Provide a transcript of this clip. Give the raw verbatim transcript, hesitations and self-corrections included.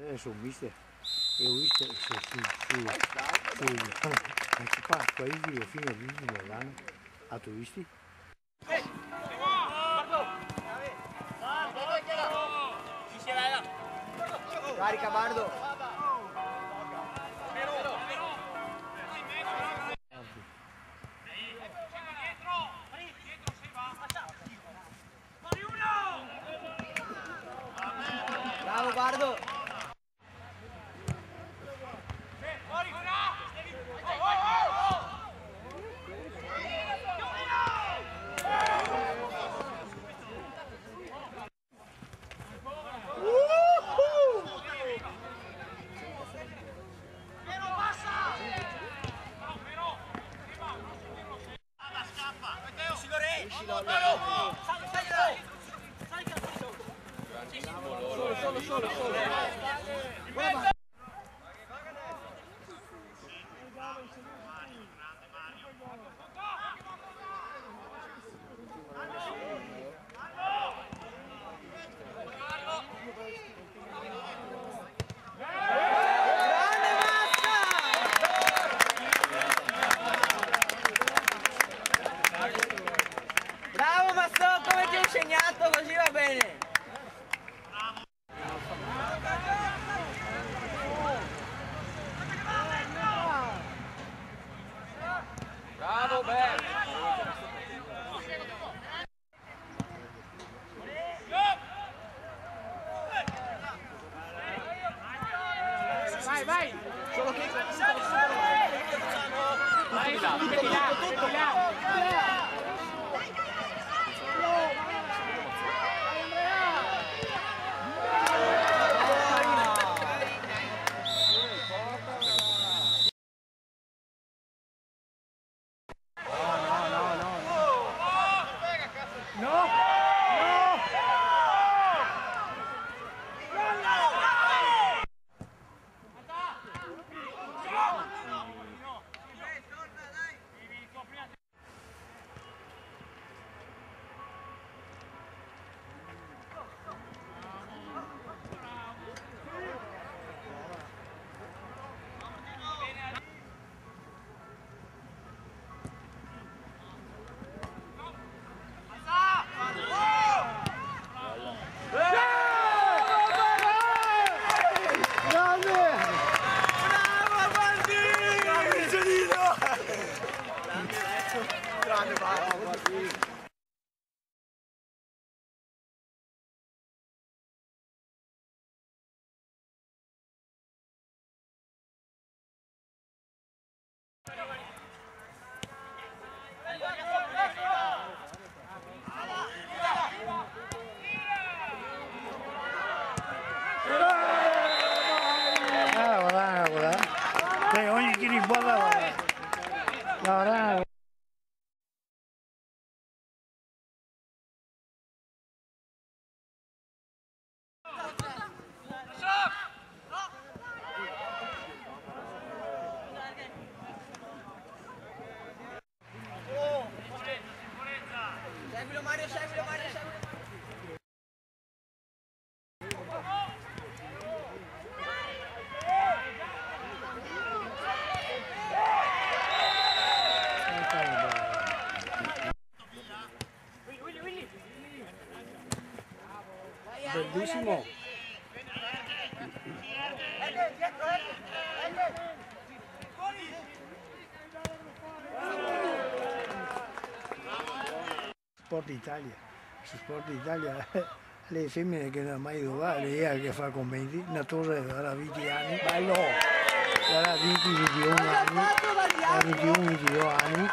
Eh, so mister. E go visto su, su, su, su, anca qua, qua, fin a l'ultimo, là, no? Ga visto? Carica, Bardo. Bravo, Bardo. Bravo, Massò, come ti ho insegnato, così va bene. Bravo, Ber. Vai, vai! Solo che... Vai, là, tutti là, tutti là! Ah, varda, varda. Dai, ogni chi li balla, varda. Varda. Seguilo, Mario, seguilo, Mario, seguilo. Bellissimo. Sport Italia. Su Sport Italia, le femene che no ga mai dovà, le ga che fa comenti, na tose che ga vinti ani. Bello! Ga vinti, vintiun ani, ga vintiun, vintidó ani.